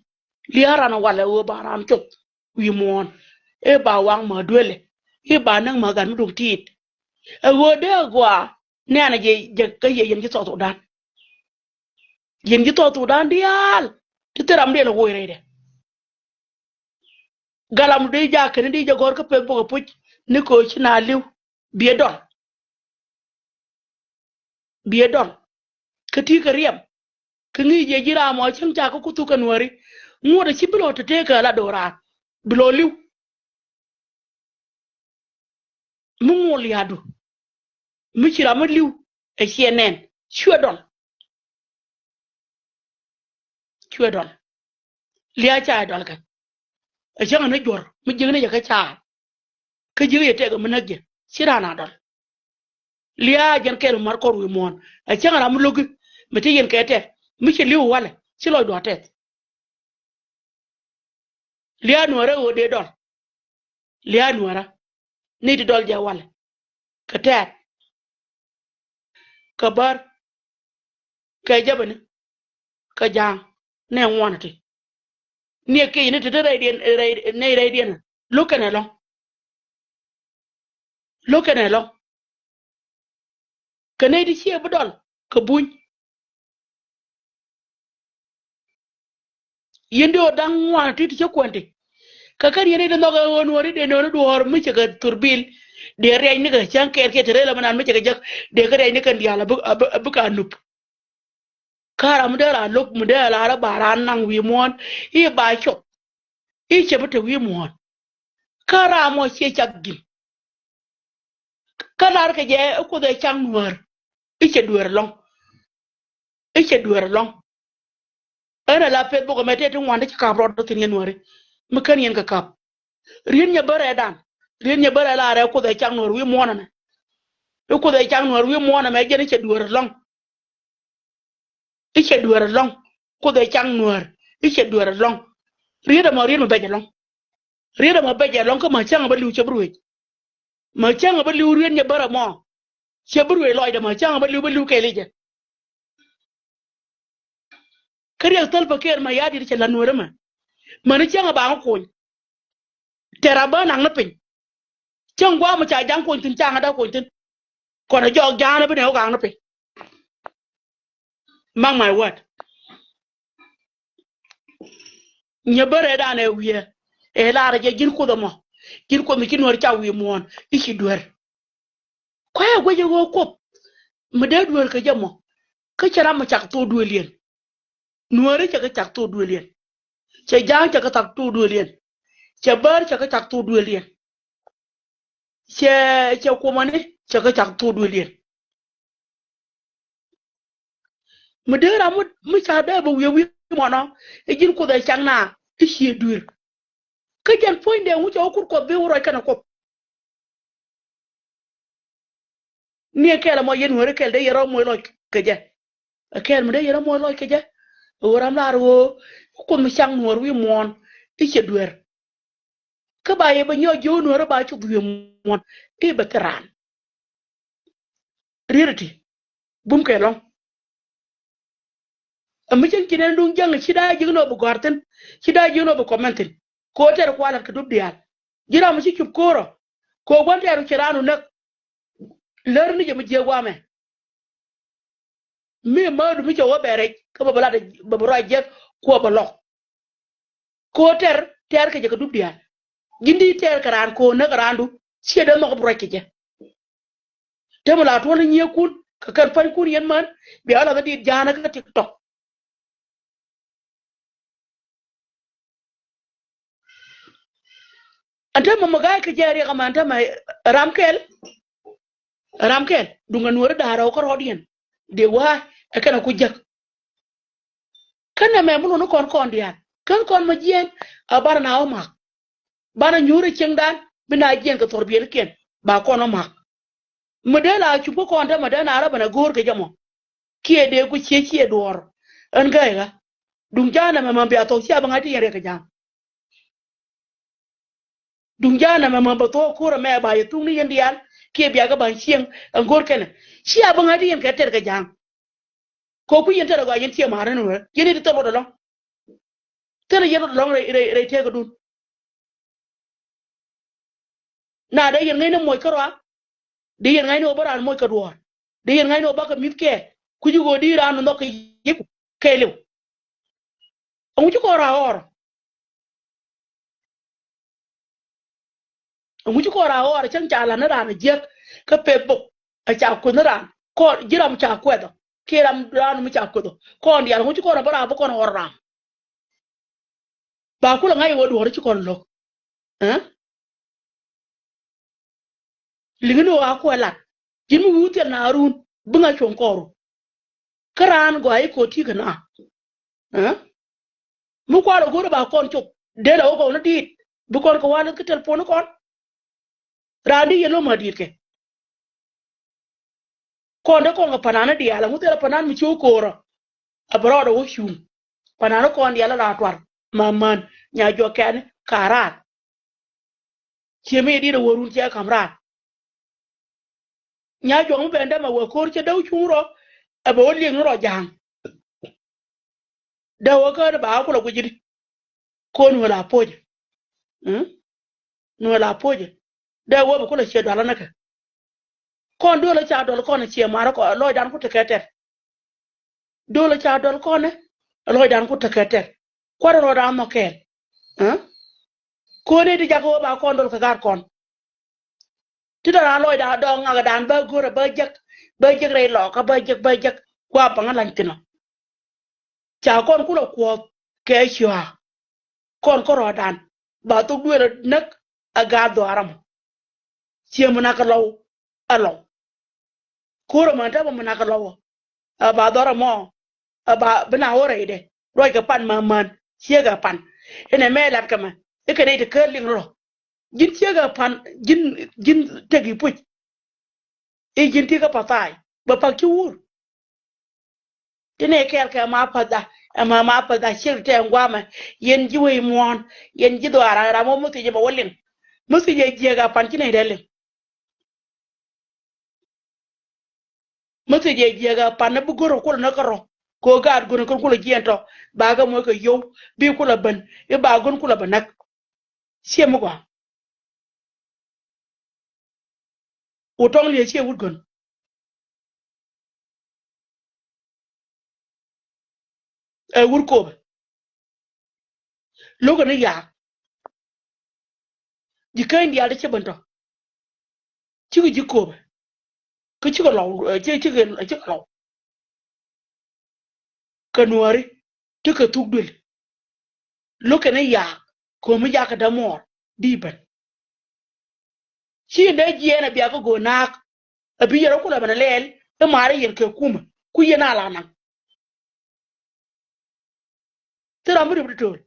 Lia̱a̱ ran ɛ walɛ ɣöö ba ram cuth wi̱i̱ muɔ̱ɔ̱n. Ëë ba waŋ ma duëlɛ. Ëë ba näk ma gat mi duŋ ti̱i̱t. Ɛ ɣöö dee gɔaa nɛɛnɛ jɛ, jɛ kä yɛ yɛn ji̱ South Sudan. Yɛn ji̱ South Sudan diaal. Ti thil ram dee lɛ woc rɛydɛ. Galam di jakä ni di jɛ gɔ̱r kä Facebook ɛ puc ni kɛ ɣöö ci na li̱w. Biɛ dɔl. Biɛ dɔl. Kä ti kɛ riɛm. Kä ŋi̱i̱c jɛ ji̱ ram ɔ cäŋ ca kä ku thuk kɛ Nuääri. Ŋuɔ̱t ɛ ci bi lɔ te tëëkä la do̱raar. Bi lɔ li̱w. Mi ŋuɔl lia̱a̱du. Mi ci ram mi li̱w. Ɛ ciɛ nɛn. Cuɛ dɔl. Cuɛ dɔl. Lia̱a̱ ca ɛ dɔl kɛ. Ɛ cäŋ ni juɔ̱r mi jiäkni jɛ kä ca̱a̱r. Kä jiäk jɛ tɛk mi näk jɛ ci raan a dɔl. Lia̱a̱ jɛn kɛl mi mar kɔr wi̱i̱ muɔ̱ɔ̱n. Ɛ cäŋ ram mi lo̱ki mi te yɛn kɛ tɛk mi ci li̱w walɛ ci lɔcdu a tɛth. Lia̱a̱ Nuäärä ɣöö dee dɔl. Lia̱a̱ Nuäärä ni ti dɔl jɛ walɛ. Kɛ tɛɛt. Kɛ bär. Kɛ jäpäni. Kɛ ja̱a̱ŋ. Nɛ ŋuan ti. Ni ɛ kec ni ti ti rɛydiɛn, rɛy, nɛy rɛydiɛn. Lo̱k kɛn ɛlɔ̱ŋ. Lo̱k kɛn ɛlɔ̱ŋ. Kɛ nɛy ti ciɛ bi dɔl kɛ buny. Yɛn di ɣöö da̱ŋ ŋuan ti ti cä kuɛn ti. Kä kä riɛn i̱ ti nhɔk ɛ ɣöö Nuääri dee nööni duɔ̱ɔ̱r mi cɛ kɛ thurbil. Dee riɛc ni kɛ cäŋ kɛɛr kiɛ te rɛl ɛmɛ nan mi cɛ kɛ jäk. Dee kɛ riɛc ni kɛn diaal a bi, a bi, a bi ka nup. Kä ram mi dee raan lo̱k mi dee lar ɛ ba raan naŋ wi̱i̱ muɔ̱ɔ̱n i̱ ba cop. I̱ cɛ bi te wi̱i̱ muɔ̱ɔ̱n. Kä ram mɔ ciɛ cak gi̱n. Kä lar kɛ jɛ i̱ Kuoth ɛ cak Nuäär. I̱ cɛ dueer ɛlɔ̱ŋ. I̱ cɛ dueer ɛlɔ̱ŋ. Ɛn ɛ la Facebook ɛmɛ tëë ti ŋuan ti ci kap rɔɔd thi̱n yɛn Nuääri. Mi kän yɛn kɛ kap. Riet nyɛ bärɛ dan. Riet nyɛ bärɛ lar ɛ Kuoth ɛ cak Nuäär wi̱i̱ muɔ̱ɔ̱n ɛmɛ. I̱ Kuoth ɛ cak Nuäär wi̱i̱ muɔ̱ɔ̱n ɛmɛ jɛn i̱ cɛ dueer ɛlɔ̱ŋ. I̱ cɛ dueer ɛlɔ̱ŋ. Kuoth ɛ cak Nuäär. I̱ cɛ dueer ɛlɔ̱ŋ. Riet ɛmɔ riet mɛ bɛc ɛlɔ̱ŋ. Riet ɛmɔ bɛc ɛlɔ̱ŋ kä ma cäŋ ɛ bä li̱w cɛ bi ruëëc. Ma cäŋ ɛ bä li̱w riet nyɛ bärɛ mɔ. Cɛ bi ruëëc lɔcdɛ ma cäŋ ɛ bä li̱w bä li̱w kɛɛl i̱ jɛ. Kä riɛk Salva Kiir Mayardit cɛ la̱t Nuäärä mɛ. Mäni cäŋ ɛ ba ŋä kuny. Tɛr a bä naŋ ni piny. Cäŋ gua̱a̱m ca ja̱ŋ kuny thi̱n ca ŋä dee kuny thi̱n. Kɔn ɛ jɔɔk ja̱a̱n ɛ bi nɛ wä gaŋ ni piny. Mark my word. Nyɛ bärɛ dan ɛ wi̱i̱ ɛ lar ɛ jɛ ji̱n Kuoth ɛmɔ. Ji̱n Kuoth mi ci Nuäär ca wi̱i̱ muɔ̱ɔ̱n i̱ ci duer. Kuay ɛ guec ɛ ɣöö Kuoth mi dee duer kɛ jɛ mɔ. Kä cɛ ram mi cak thok duëël yɛn. Nuääri cɛ kɛ cak thok duëël yɛn. Cɛ ja̱a̱ŋ cɛ kɛ cak thok duëël yɛn. Cɛ bär cɛ kɛ cak thok duëël yɛn. Cɛ, cɛ kuɔmani cɛ kɛ cak thok duëël yɛn. Mi dee ram mi, mi ca dee bɛ wi̱i̱ wi̱i̱ mɔnɔ i̱ ji̱n Kuoth ɛ cak na i̱ ciɛ duer. Kä jɛn puɔ̱nydɛ ŋu cɛ wä kut Kuɔth bi wä ruac kɛnɛ Kuoth. Ni ɛ kɛl ɛmɔ yɛn Nuääri kɛl dee yɛn rɔ moc lɔc kɛ jɛ. Ɛ kɛl mi dee yɛn rɔ moc lɔc kɛ jɛ. Ɛ ɣöö ram lar ɣöö Kuoth mi cak Nuäär wi̱i̱ muɔ̱ɔ̱n i̱ cɛ duer. Kä ba yɛ bɛ nyɔk jiök Nuäärä ba cuk wi̱i̱ muɔ̱ɔ̱n i̱ bɛ thil raan. Riet iti bum kɛ lɔ̱ŋ. Ɛ mi cieŋ ci nɛn duŋ jäŋ ci daa ji̱k nɔ bi gɔ̱a̱r thi̱n, ci daa ji̱k nɔ bi comment thi̱n. Kɛ ɣöö tɛr kualat kɛ dup diaal. Ji̱ ram mi ci cup ko̱o̱rɔ kɛ ɣöö gua̱n tɛr ci raan wä näk. Lär ni jɛ mi jiääk guamɛ. Mi määdu mi cɛ wä bɛ rɛc kä bɛ bɛ lat bɛ bɛ ruac jiäk kuɔ bɛ lɔk. Kɛ ɣöö tɛr tɛr kɛ jɛ kɛ dup diaal. Ji̱n di tɛr kɛ raan kɛ ɣöö näk kɛ raandu ciɛ dee nhɔk bi ruac kɛ jɛ. Täämɛ la tuɔl ni nyiëëkun kɛ kɛn pua̱nykun yɛn män bia wä lath ni dit ja̱a̱nä kä TikTok. Ɛn täämɛ mɛ ga̱a̱c kɛ jɛ riɛk ɛmɛ ɛn täämɛ ram kɛl. Ram kɛl duŋ ɛ Nuääri da̱a̱r rɛw kärɔɔdiɛn. Dee wa̱a̱ ɛ kɛn ɛ ku jäk. Kä nɛmɛ mi luɔ̱n ni kɔn kɔn diaal kän kɔn mɛ jiɛɛn. A banɛ na wä ma̱k. Banɛ nyuur ɛ cieŋdan bi na jiɛɛn kɛ thɔrbiɛlikiɛn ba kɔn wä ma̱k. Mi dee la cup kä kɔn te mɛ dee na rɔ banɛ go̱o̱r kɛ jɛ mɔ. Kiɛ dee ku ciɛ ciɛ duɔ̱ɔ̱r. Ɛn gäi ɣä duŋ ja̱a̱n nɛmɛ mɛ bia thok cia bi ŋa̱c ti yɛn riɛk kɛ ja̱a̱n. Duŋ ja̱a̱n nɛmɛ mɛ bɛ thok ko̱r ɛmɛ ba yɛ thuk ni yɛn diaal kiɛ bia kɛ ba̱ny cieŋ ɛn go̱o̱r kɛnɛ. Cia bi ŋa̱c ti yɛn kɛ tɛr kɛ ja̱a̱n. Kɛ kui̱ yɛn tɛr ɛ gɔaa yɛn tiee ma̱a̱r ɛn wee yɛn i̱ ti thil rot ɛlɔ̱ŋ. Thil yɛn rot ɛlɔ̱ŋ rɛy rɛy rɛy tëëkädun. Na dee yɛn ŋäcni moc kärɔa. Dee yɛn ŋa̱cni ɣöö bä raan moc kɛ duɔ̱ɔ̱r. Dee yɛn ŋa̱cni ɣöö bakɛ mi̱th kɛ kui̱ci ɣöö di raan nhɔk kɛ yiëku kɛɛliw. Ɛŋu ci kɔn raar ɣɔɔrɔ? Ɛŋu ci kɔn raar ɣɔɔrɔ cäŋ ca la̱t ni raan ɛ jiäk kä Facebook ɛ ca kueth ni raan kɔn ji̱ ram ca kuɛth ɔ kiɛ ram raan mi ca kueth ɔ kɔn diaal ɛŋu ci kɔn raar bä raar bä kɔn ɣɔɔrɔ ram. Ba kulɛ ŋa̱c ɛ wä duɔ̱ɔ̱r ci kɔn lo̱k. Ɛ liŋi ni ɣɔaa kuɛ lat ji̱n mi wi̱i̱ thiɛl na run bi ŋa̱c cuɔ̱ŋ kɔɔru. Kä raan gɔaa i̱ ko̱ ti̱i̱ kɛ na. Ɛ mi kua̱r ɛ go̱o̱r ɛ ba kɔn cop dee la wä kɔn ni diit bi kɔn kɛ wa̱a̱ leth kä telpon ni kɔn. Raan di yɛ lo̱m a diit kɛ. Kɔn dee kɔn kɛ panan ni diaal ɛŋu thilɛ panan mi ci wä ko̱o̱rä. A bɛ rɔɔdɛ wä cuŋ panan ni kɔn diaal ɛ la tuar ma män nya juɔk kɛn ka raar. Ciɛ mi di̱t ɛ wä run ciɛ ka̱m raar. Nya juɔk mi ben dämɛ wä ko̱r cɛ däw cuŋ rɔ. Ɛ bɛ wä liŋ ni rɔ ja̱a̱ŋ. Däw wä kä ni ba kulɛ guic di. Ko̱n wä la po̱cɛ. Ni wä la po̱cɛ. Däw wä bɛ kulɛ ciɛ dualä ni kɛ. Kɔn duɔlä ca duɔl kɔn ciɛ marä kɔ lɔcdan ku tekɛ tɛr. Duɔlä ca duɔl kɔn ɛ lɔcdan ku tekɛ tɛr. Kuarɛ lɔcdan mɔ kɛɛl. Ko̱n ɛ di jakä wä ba kɔn duɔl kɛ gaat kɔn. Ti dɔ̱ran lɔcdan dɔ̱ŋ ŋakdan bä go̱rä bä jek bä jek rɛy lɔkä bä jek bä jek. Kua baŋä lany thi̱n ɔ. Ca kɔn kulɛ kuɔth kɛ cua̱. Kɔn kärɔɔdan ba thok duëël näk. A gaat dhɔaar ɛmɔ ciɛ mi nakä lɔw. A lɔw. Ko̱r ɛmɔ ɛn täämɛ mi nakä lɔw ɔ. A ba dhɔr ɛmɔ a ba bi na wä rɛydɛ. Ruac kɛ pan ma män ciek a pan. Inɛ mɛ lat kɛ mɛ ikɛ nɛy ti kä liŋ rɔ. Ji̱n ciek a pan ji̱n ji̱n tek i̱ puc. I̱ ji̱n ti kä pathai bɛ pak ci wur. Ti nɛ kɛɛl kɛ ma pathda ɛmɛ ma pathda ciek tɛ ŋuamɛ. Yɛn ji̱ wec muɔ̱ɔ̱n yɛn ji̱ dhɔaar ram wä mi thiec ɛmɛ wä liŋ. Mi thiec ɛ jiek a pan ci nɛy dee liŋ. Mi thiec ɛ jiäk ɛ pan ni bi go̱r ɛ kulɛ ni kärɔ. Kɛ ɣöö gaat go̱n ɛ kɛn kulɛ jiɛɛn tɔ ba kɛ moc kɛ yio̱w bi kulɛ ben i̱ ba go̱n kulɛ bɛ näk. Ciɛ mi gɔaa. Wut tɔŋ liɛ ciɛ wut go̱n. Ɛ wur Kopɛ. Lo̱kɛ ni yaak. Ji̱ käny diaal ti ci ben tɔ. Cikɛ ji̱ Kopɛ. Kä cikɛ lɔw, ɛ, ci, cikɛ, cikɛ lɔw. Kɛ Nuääri. Ti kɛ thuk duël. Lo̱kɛ ni yaak. Ko̱mi jakä dämuɔɔr. Di ben. Ci in dee jiɛɛn a bia kä go̱o̱r naak. A bi yɛn rɔ kulɛ ben a lɛɛl i̱ ma̱a̱r i̱ yɛn kɛ kumä ku yɛn a la naŋ. Thil ram bi rip di to̱l.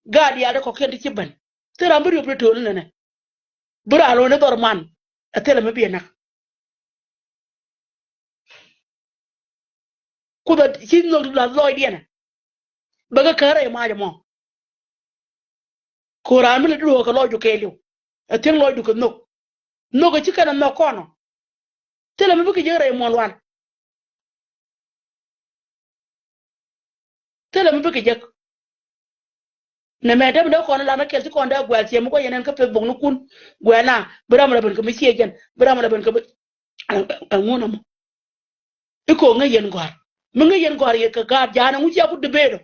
Gaat diaal ti kɔ̱kiɛn ti ci ben. Thil ram bi riöp ti töl nɛnɛ. Bi raan lo̱c ni dhɔr man. Ɛ thilɛ mi bi ɛ näk. Kuoth ɛ ci nhök la lɔcdiɛn ɛ. Bɛ kɛ kär rɛy mac ɛmɔ. Ko̱ raan mi lɛ duɔ̱ɔ̱k kɛ lɔcdu kɛɛliw. Ɛ thiäŋ lɔcdu kɛ nhök. Nhök ɛ ci kɛn ɛ nhök kɔn ɔ. Thilɛ mi bikɛ jek rɛy muɔ̱ɔ̱n wal. Thilɛ mi bikɛ jek. Nɛmɛ dee mi dee kɔn lan a kɛl ci kɔn dee guɛl ciɛ mi guɔ yɛn ɛn kä Facebook ni kun. Guɛl na bi ram la ben kɛ mi ciɛ jɛn, bi ram la ben kɛ mi. Ɛŋu nɔmɔ. I̱ ko̱ ŋäc yɛn gɔ̱a̱r. Mi ŋäc yɛn gɔ̱a̱r yɛ kɛ gaat ja̱a̱n ɛŋu cia ku debate ɔ.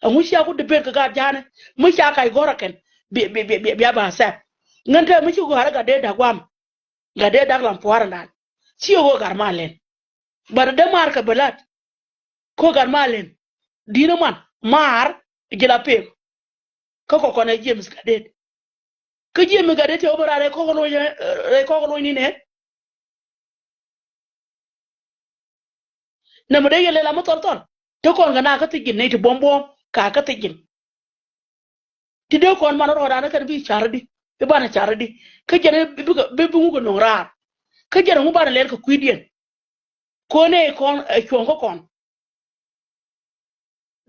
Ɛŋu cia ku debate kɛ gat ja̱a̱nɛ mi ca kac gɔ̱rä kɛn. Bia, bia, bia, bia, bia ba sɛp. Ŋän te mi ci gɔ̱a̱rä gat dee da̱k guam. Gat dee da̱k lam pua̱a̱r ɛndan. Ci ɣöö gat ma lɛn. Bat dee maar kɛ bɛ la̱t. Ko̱ gat ma lɛn. Di̱n ɛ man maar ji̱ la pek. Kä kɔkɔn ɛ James gat dee. Kä jiɛm mi gat dee tiɛ wä bä raar rɛy kɔk loc, rɛy kɔk loc ni nɛ. Nɛ mi dee yɛn lɛ la mi thɔl thɔl. Te kɔn kɛ na kä thiec ji̱n nɛy ti buɔ̱m buɔ̱m ka kä thiec ji̱n. Ti dee kɔn man rɔɔdan kɛn bi car di. I̱ banɛ car di. Kä jɛn bi, bi, bi ŋuk kɛ no̱ŋ raar. Kä jɛn ŋu banɛ lɛl kɛ kui̱diɛn. Kɔn ɛ kɔn ɛ cuɔ̱ŋ kä kɔn.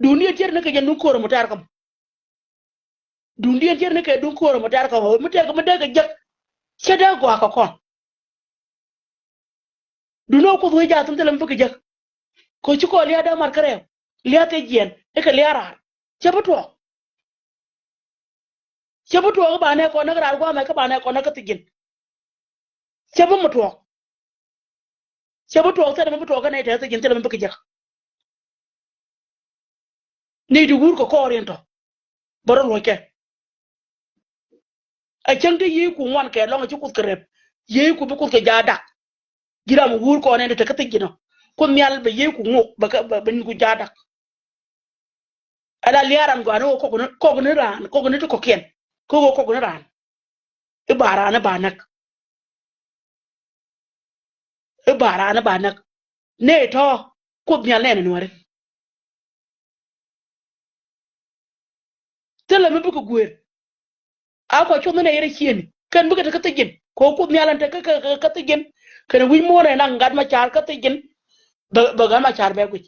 Duŋdiɛn tiɛt ni kɛ jɛ nuŋ ko̱r mɔ tɛ̈r kä mɔ. Duŋdiɛn tiɛt ni kɛ duŋ ko̱r mɔ tɛ̈r kä mɔ mi tɛk mi dee kɛ jek. Cɛ dee gɔaa kɛ kɔn. Duŋni ɔ Kuoth wee jaathin thilɛ mi bikɛ jek. Kɛ ci kɔn lia̱a̱ dee mat kä rɛw lia̱a̱ thil jiɛn i̱ kɛ lia̱a̱ raar. Cɛ bi tuɔɔk. Cɛ bi tuɔɔk i̱ ba nɛ kɔn näk raar gua̱a̱mɛ kä ba nɛ kɔn näk kä thiec ji̱n. Cɛ bi mi tuɔɔk. Cɛ bi tuɔɔk thilɛ mi bi tuɔɔk kä nɛy te thiec ji̱n thilɛ mi bikɛ jek. Nɛy ti wur kɛ kɔɔriɛn tɔ bä rɔ luɔckɛ. A cäŋ te yiëëku ŋuan kɛ lɔŋ a ci Kuoth kɛ rɛp. Yiëëku bi Kuoth kɛ ja̱a̱ dak. Ji̱ ram wur kɔn ɛn te kä thiec ji̱n ɔ. Kuoth nhial bɛ yiëëku ŋok bɛ, bɛ, bɛ nyiku ja̱a̱ dak. Ala lia̱a̱ ran gɔaa ni ɣöö kɔk ni, kɔk ni raan, kɔk ni ti kɔ̱kiɛn. Kä ɣöö kɔk ni raan. I̱ ba raan i̱ ba näk. I̱ ba raan i̱ ba näk. Nɛ tɔ̱ Kuoth nhial nɛn ɛ nuääri. Thilɛ mi bikɛ guëër. A kɔ cuɔth ni nɛ yɛn ɛ ciëni kɛn bikɛ te kä thiec ji̱n kɛ ɣöö Kuoth nhial ɛn te kä, kä, kä, kä thiec ji̱n. Kɛn wi̱c muɔ̱ɔ̱n ɛ naŋ gat ma car kä thiec ji̱n. Bɛ, bɛ gat ma car bɛ guic.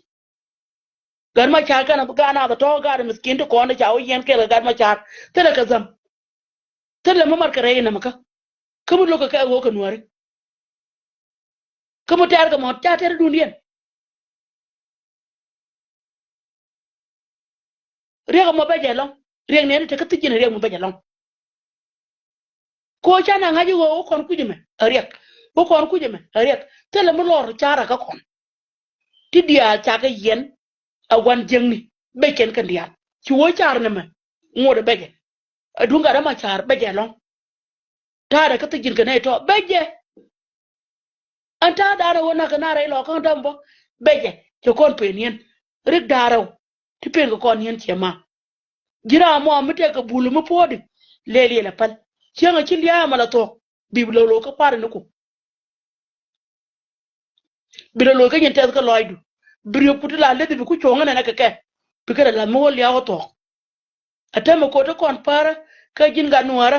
Gat ma car kɛn a bi gaat naath a tɔ̱ gaat miskin ti kɔn ti ca wä yɛn kɛɛl kɛ gat ma car. Thilɛ kɛ dhäm. Thilɛ mi mat kɛ rɛy inämɛ kä. Kä mi lo̱k kɛ kɛ ɣöö kɛ nuääri. Kä mi tɛɛr kɛ mɔ ca tɛɛr duundiɛn. Riɛk ɛmɔ bɛ jɛ lɔ̱ŋ. Riɛk nɛɛni te kä thiec ji̱n riɛk mi bɛ jɛ lɔ̱ŋ. Ko ca na ŋa̱c i̱ ɣöö wä kɔn kui̱c ɛmɛ a riɛk. Wä kɔn kui̱c ɛmɛ a riɛk. Thilɛ mi lɔr carɛ kä kɔn. Ti diaal cakɛ yɛn a gua̱n jiäkni bɛc kɛn kɛn diaal. Ci wä car nɛmɛ ŋot ɛ bɛcɛ. Ɛ duŋ gat ɛ ma car bɛcɛ ɛlɔ̱ŋ. Ta̱a̱dɛ kä thiec ji̱n kɛ nɛy tɔ̱ bɛcɛ. Ɛn ta̱a̱ da̱a̱n ɛ ɣöö na̱k kɛ na rɛy lɔ̱ɔ̱k kä däm bä bɛcɛ cɛ kɔn pen yɛn. Rik da̱a̱r rɛw ti pen kɛ kɔn yɛn ciɛ ma. Ji̱ ram mɔ mi tɛk kɛ bul mi puɔ̱ɔ̱di lɛl yɛl ɛ päl. Cieŋ ɛ ci lia̱a̱ ɛmɛ la thuɔ̱k bi bi lo̱lo̱ kä kua̱r ɛn iku. Bi lo̱lo̱ kä nyin tɛth kä lɔcdu. Bi riöp ku ti la leth bi ku cuɔ̱ŋ ɛn ɛn ɛ kɛ kɛ. Bi kɛ rɛ la̱th mi wä lia̱a̱ wä thuɔ̱k. Ɛ täämɛ ko̱t ti kɔn pärä kä ji̱n gat nuäärä.